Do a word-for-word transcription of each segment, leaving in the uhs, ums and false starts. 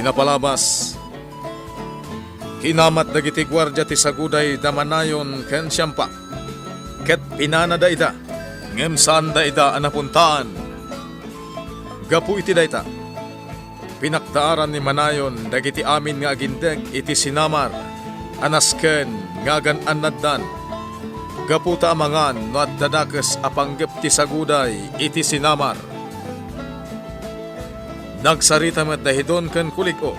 Napalabas, kinamat dagiti guardia ti saguday da Manayon ken Siampak, ket pinanada ida, ngem saanda ida a napuntaan. Gapu iti dayta, pinakdaaran ni Manayon dagiti amin nga agindeg iti sinamar a nasken nga agan-annaddan, gapu ta amangan no adda dakes a panggep ti saguday iti sinamar. Nagsarita met da Hidon ken Kulig-o,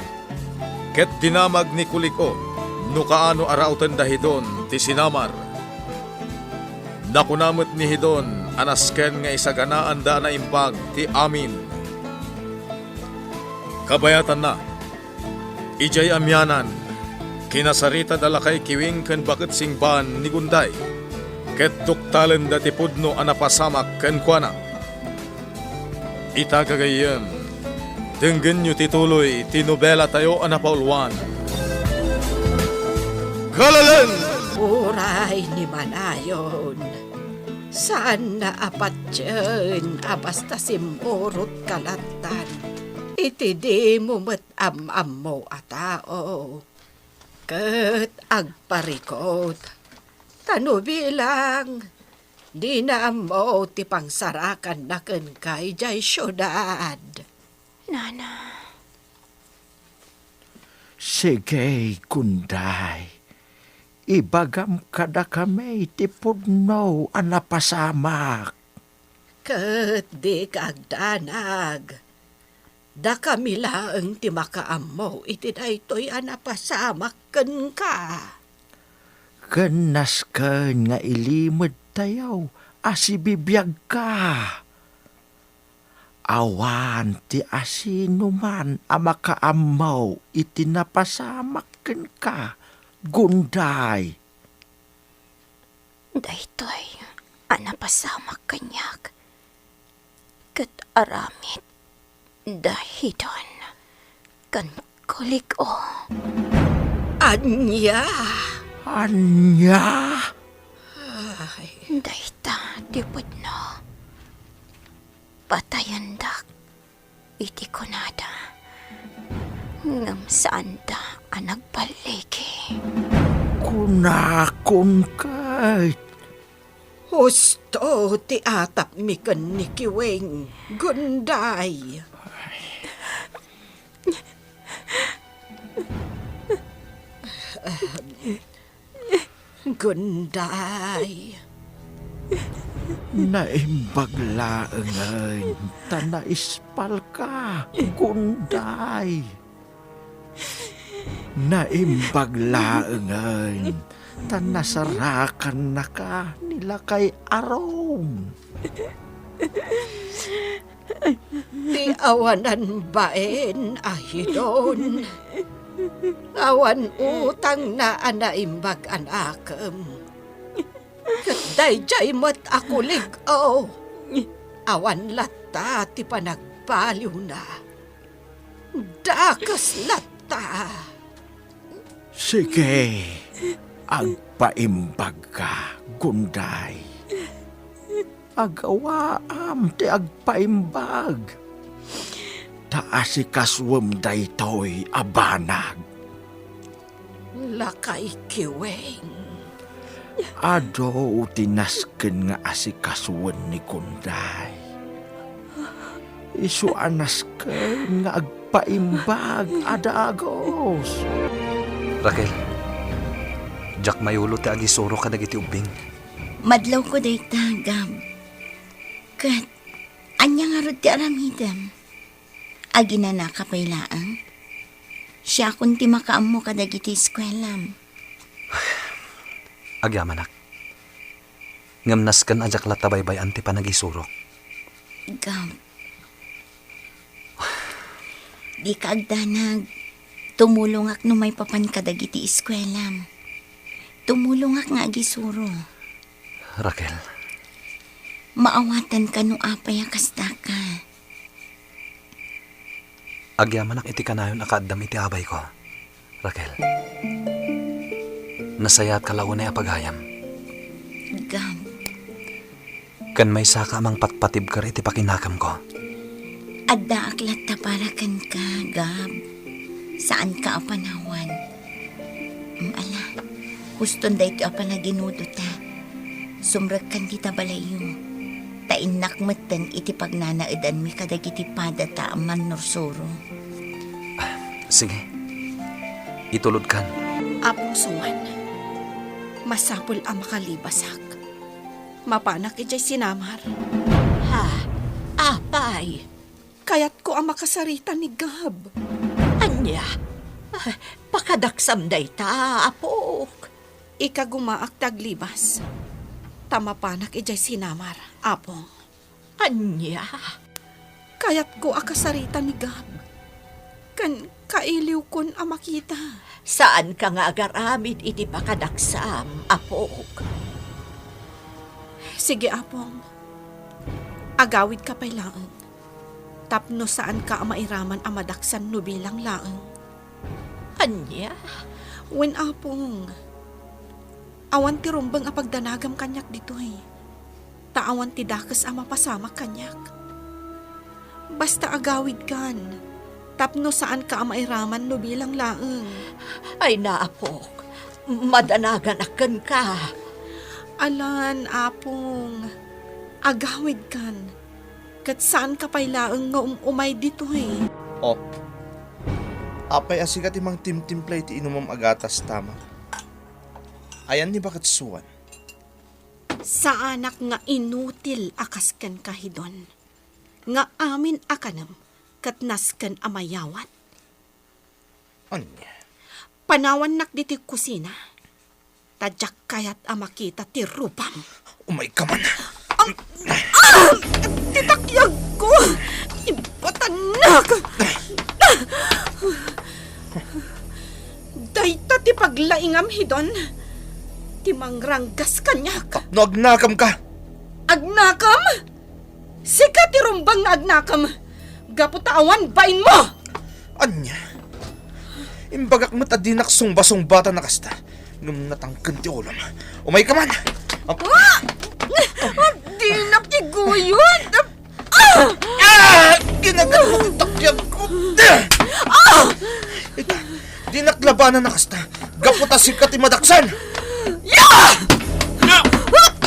ket dinamag ni Kulig-o no kaano a rauten da Hidon ti sinamar. Nakuna met ni Hidon a nasken nga isaganaanda a naimbag ti amin. Kabayatanna, idiay amianan, kinasarita da Lakay Kiwing ken Baket Singban ni Gunday, ket duktalenda ti pudno a napasamak kenkuana. Ita, gagayyem, denggenyo ti tuloy ti nobelatayo a napauluan. Galalen! Uray ni Manayon, saanna a patien a basta simmurotka lattan iti dimo met am-ammo a tao, ket agparikut, ta no bilang, dina ammo ti pangsarakanna kenka idiay siudad. Nana. Sige, Gunday. Ibagam kadakami ti pudno a napasamak. Ket dika agdanag. Dakami laeng ti makaammo iti daytoy a napasamak kenka. Ken nasken nga ilimedtayo a sibibiagka. Awan ti asinoman a makaammo iti napasamak kenka, Gunday. Daytoy a napasamak kaniak ket aramid da Hidon ken Kulig-o. Ania? Ania? Ay. Dayta ti pudno. Patayendak iti kunada. Ngem saanda a nagballigi. Kunakon ket. Husto ti atapmi ken ni Kiwing, Gunday. Gunday. Naimbag laengen ta naispalka, Gunday. Naimbag laengen ta nasarakannaka ni Lakay Arom. Ti awanan bain a Hidon, awan utangna a naimbag a nakem. Ket daydiay met a Kulig-o, awan latta ti panagbaliwna. Dakes latta. Sige, agpaimbagka, Gunday. Agawaam ti agpaimbag, ta asikasuem daytoy a banag. Lakay Kiwing. Adu ti nasken nga asikasuen ni Gunday. Isu a nasken nga agpaimbag a dagus. Raquel, diak mayulo ti agisurok kadagiti ubbing. Madlawko dayta, Gab. Ket ania ngarud ti aramidem? Aginanaka pay laeng? Siakon ti makaammo kadagiti eskuelam. Agyamanak. Ngem nasken a diak latta baybay-an ti panagisurok. Gab, dika agdanag. Tumulongak no maipapan kadagiti eskuelam. Tumulongak nga agisuro. Raquel. Maawatanka no apay a kastaka. Agyamanak iti kanayon a kaaddam iti abayko, Raquel. Nasayaatka la unay a paggayam. Gab. Ken maysaka a mangpatpatibker iti pakinakemko. Addaak latta para kenka, Gab. Saanka a panawan. Mm, ala, huston daytoy a panaginudota. Sumrekkan dita balayyo. Ta innak metten iti pagnanaedanmi kadagiti padata a mannursuro. Sige. Itulodkan. Apong Suan, masapul a makalibasak. Mapanak idiay sinamar. Ha? Apay? Kayatko a makasarita ni Gab. Ania? Ah, pakadaksam dayta, apok. Ikagumaak ti aglibas. Ta mapanak idiay sinamar, apong. Ania? Kayatko a kasarita ni Gab. Ken kailiwkon a makita. Saanka nga agaramid iti pakadaksam, apok. Sige, apong. Agawidka pay laeng. Tapno saanka a mairaman a madaksan no bilang laeng. Ania? Wen, apong. Awan ti rumbeng a pagdanagam kaniak ditoy. Ta awan ti dakes a mapasamak kaniak. Basta agawidkan, tapno saanka a mairaman no bilang laeng. Ay, naapok, madanaganak kenka. Alan, apong, agawidkan, ket saanka pay laeng nga um-umay ditoy. Oh, apay a sika ti mangtimtimpla iti inumam a gatas, Tamar? Ayan ni baket Suan. Saanak nga inutil a kas kenka, Hidon, nga amin a kanem ket nasken a mayawat. Ania? Panawannak ditoy kusina, ta diak kayat a makita ti rupam. Umayka man. Am-, ah! Ti takyagko! Ibatannak! Dayta ti paglaingam, Hidon, ti mangranggas kaniak. Tapno agnakamka. Agnakem? Sika ti rumbeng nga agnakem, gapu ta awan bainmo! Ania? Imbagak met a dinak sungbasungbatan a kasta, ngem natangken ti ulom. Umayka man! Ah! Ah, dinak iguyod! Ah! Ah! Ginagat mo ti takyagko! Ah! Ita, dinak labanan a kasta, gapu ta sika ti madaksan! Ya! Ya!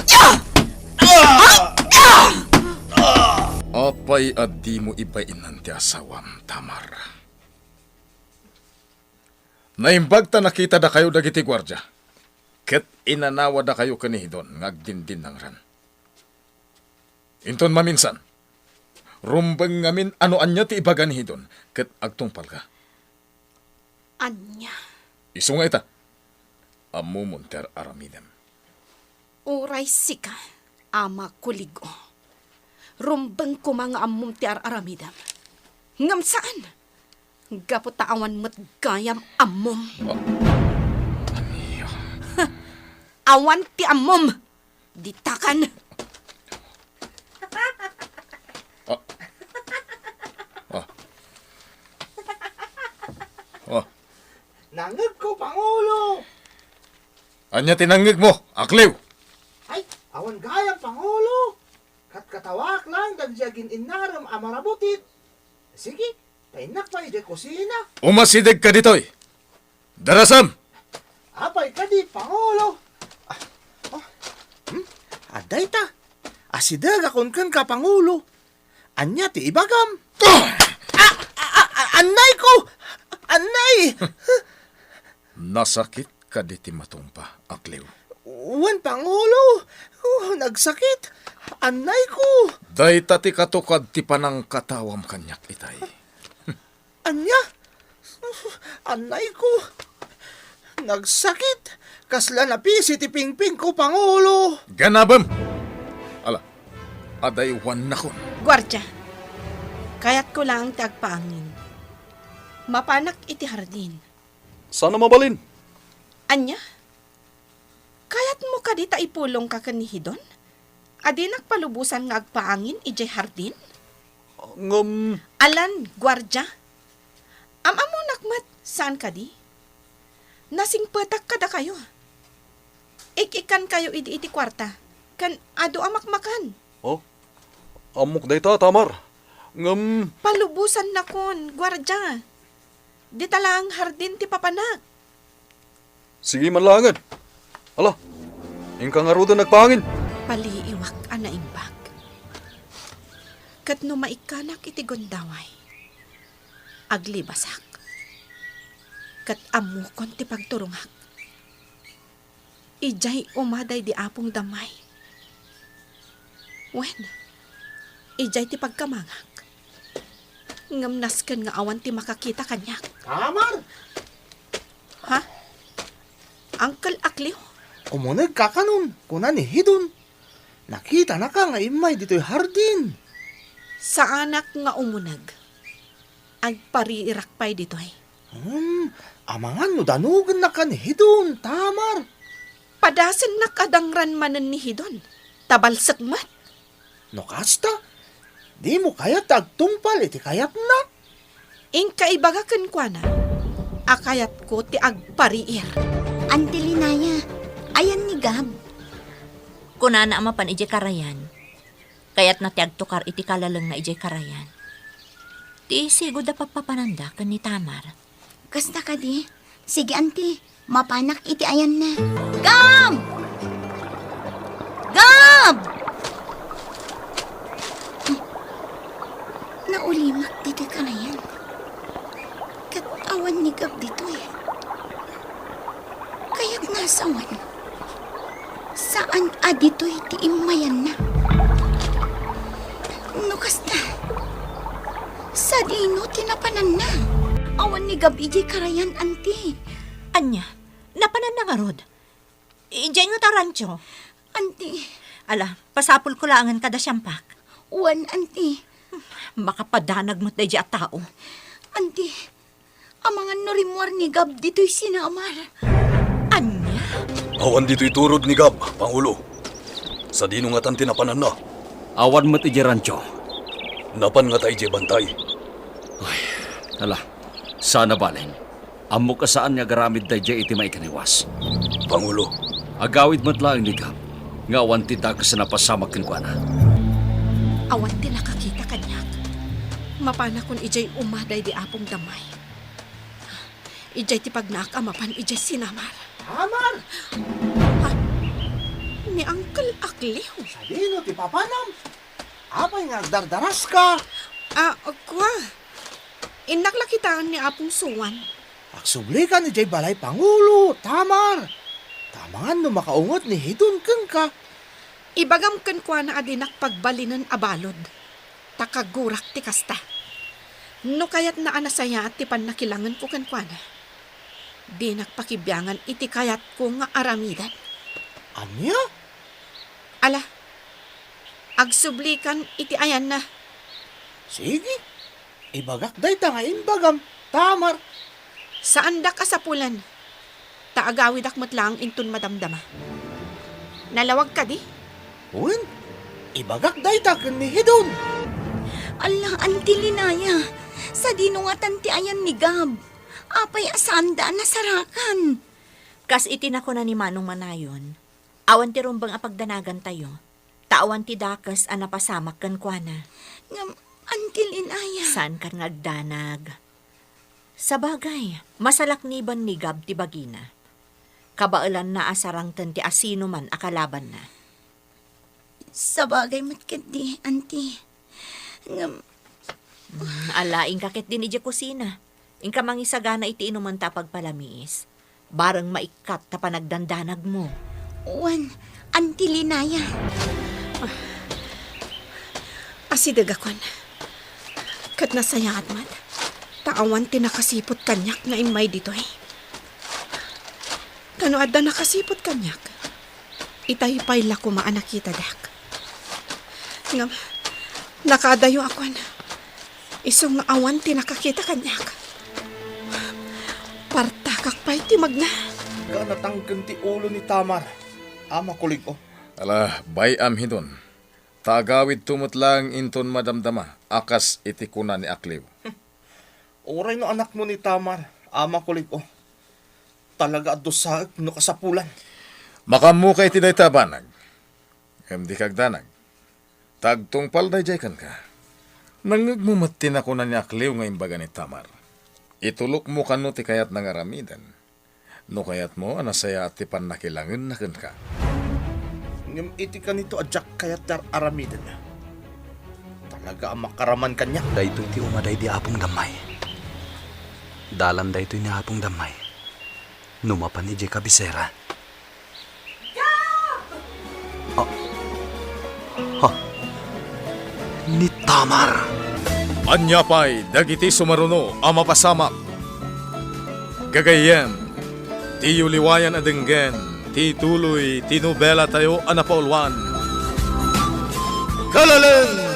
Ah! Ah! Ah! Apay a dimo ibainnan ti asawam, Tamar? Naimbag ta nakitadakayo dagiti guardia, ket inanawadakayo ken ni Hidon nga agdindinangran. Inton maminsan, rumbeng ngamin a no ania ti ibaga ni Hidon ket agtungpalka. Ania? Isu nga ita, ammomon ti ar-aramidem. Uray sika, ama kulig-o. Rumbeng koma nga ammom ti ar-aramidem. Ngem saan. Gapu ta awan met gayam ammom. Ah, ania? Awan ti ammom. Ditakan. Ah. Ah. Ah. Nangngegko, Pangulo! Ania ti nangngegmo, Akliw? Ay, awan gayam, Pangulo. Katkatawaak laeng dagiti agin-innarem a marabutit. Sige, ta innak pay idiay kusina. Umasidegka ditoy. Darasam! Apay kadi, Pangulo? Ah, oh, hmm? Adda ita. Asidegakon kenka, Pangulo. Ania ti ibagam? Ah! Ah, ah, ah, ah, annayko! Annay! Nasakit kadi ti matungpa, Akliw? Wen, Pangulo. Oh, nagsakit. Annayko. Dayta ti katukad ti panangkatawam kaniak itay. Ania? Annayko. Nagsakit. Kasla napisi ti pingpingko, Pangulo. Ganabem! Ala, adaywannakon. Guardia, kayatko laeng ti agpaangin. Mapanak iti hardin. Saan a mabalin? Ania? Kayatmo kadi ta ipulongka ken ni Hidon? A dinak palubosan nga agpaangin idiay hardin? Ngem... Alan, guardia. Am-ammonak met, saan kadi? Nasingpetak kadakayo. Ik-ikkankayo idi iti kuarta, ken adu a makmakan. Oh? Ammok dayta, Tamar. Ngem... Palubosannakon, guardia. Dita laeng hardin ti papanak. Sige man laengen. Ala, inka ngaruden agpangin. Paliiwak a naimbag. Ket no maikkanak iti gundaway, aglibasak. Ket ammokon ti pagturongak. Idiay uma daydi Apong Damay. Wen, idiay ti pagkamangak. Ngem nasken nga awan ti makakita kaniak. Tamar! Ha? Uncle Akleo? Umunegka kanon, kuna ni Hidon. Nakitanaka nga immay ditoy hardin. Saanak nga umuneg. Agpariirak pay ditoy. Hmm, amangan no danogennaka ni Hidon, Tamar. Padasennak a dangran manen ni Hidon. Tabalsek met. No kasta, dimo kayat ti agtungpal iti kayatna? Inka ibaga kenkuana a kayatko ti agpariir. Anti Linaya, ayan ni Gab? Kunana a mapan idiay karayan. Kayatna ti agtukar iti kalalengna idiay karayan. Ti sigud a pappapananda ken ni Tamar. Kasta kadi? Sige, anti. Mapanak iti ayanna. Gab! Gab! Naulimak ditoy karayan. Ket awan ni Gab ditoy. Kayatna a sawen. Saan a ditoy ti immayanna. No kasta, sadino ti napananna? Awan ni Gab idiay karayan, anti. Ania, napananna ngarud? Idiay ngata a rancho? Anti. Ala, pasapulko laengen kada siampak. Wen, anti. Makapadanag met daydiay a tao. Anti, amangan no rimmuar ni Gab ditoy sinamar. Ania? Awan ditoy turod ni Gab, Pangulo. Sadino ngatan ti napananna? Awan met idiay rancho. Napan ngata idiay bantay? Ay, ala, saan a balen. Ammok a saan nga agaramid daydiay iti maikaniwas. Pangulo. Agawid met laeng ni Gab nga awan ti dakes a napasamak kenkuana. Awan ti nakakita kaniak. Mapanakon idiay uma daydi Apong Damay. Idiay ti pagnaak a mapan idiay sinamar. Amar! Ha? Ni Uncle Akleo. Sadino ti papanam? Apay nga agdardaraska? Ah, kua. Innak la kitaen ni Apong Suan. Agsublikan idiay balay Pangulo, Tamar. Ta amangan no makaunget ni Hidon kenka. Ibagam kenkuana a dinak pagbalinen a balud. Ta kagurak ti kasta. No kayatna a nasayaat ti pannakilangenko kenkuana, dinak pakibiangan iti kayatko nga aramiden. Ania? Ala, agsublikan iti ayanna. Sige, ibagak dayta nga imbagam, Tamar. Saandak a sapulan, ta agawidak met laeng inton madamdama. Nalawag kadi? Wen, ibagak dayta ken ni Hidon. Ala, Anti Linaya, sadino ngatan ti ayan ni Gab? Apay a saanda a nasarakan? Kas iti nakuna ni Manong Manayon, awan ti rumbeng a pagdanagantayo, ta awan ti dakes a napasamak kenkuana. Ngem, Anti Linaya. Saankan nga agdanag. Sabagay, masalakniban ni Gab ti bagina. Kabaelanna a sarangten ti asinoman a kalabanna. Sabagay met ketdi, Anti. Ngem, mm, ala, inka ketdin idiay kusina. Inka mangisagana iti inumenta a pagpalamiis. Bareng maikkat ta panagdandanagmo. Wen, Anti Linaya. Ah, asidegakon. Ket nasayaat met, ta awan ti nakasiput kaniak nga immay ditoy. Ta no adda nakasiput kaniak, itay pay la koma a nakitadak. Ngem, nakaadayo akon, isu nga awan ti nakakita kaniak. Partakak pay ti magna. Ganatangken ti ulo ni Tamar, Ama Kulig-o. Ala, bay-am Hidon. Ta agawidto met laeng inton madamdama a kas iti kuna ni Akleo. Uray no anakmo ni Tamar, Ama Kulig-o. Talaga a dusaek no kasapulan. Makaammoka iti dayta a banag. Ngem dika agdanag. Ta agtungpal daydiay kenka. Nangngegmo met ti nakuna ni Akleo nga imbaga ni Tamar. Itulokmo kano ti kayatna nga aramiden. No kayatmo a nasayaat ti pannakilangenna kenka. Ngem iti kanito a diak kayat ti ar-aramiden, talaga a makaraman kaniak. Daytoy ti uma daydi Apong Dammay. Dalan daytoy ni Apong Dammay. No mapan idiay kabisera. Gab! Ah. Ha? Ni Tamar. Ania pay dagiti sumaruno a mapasamak? Gagayyem, diyo liwayan a denggen ti tuloy ti nobelatayo a napauluan, Kalaleng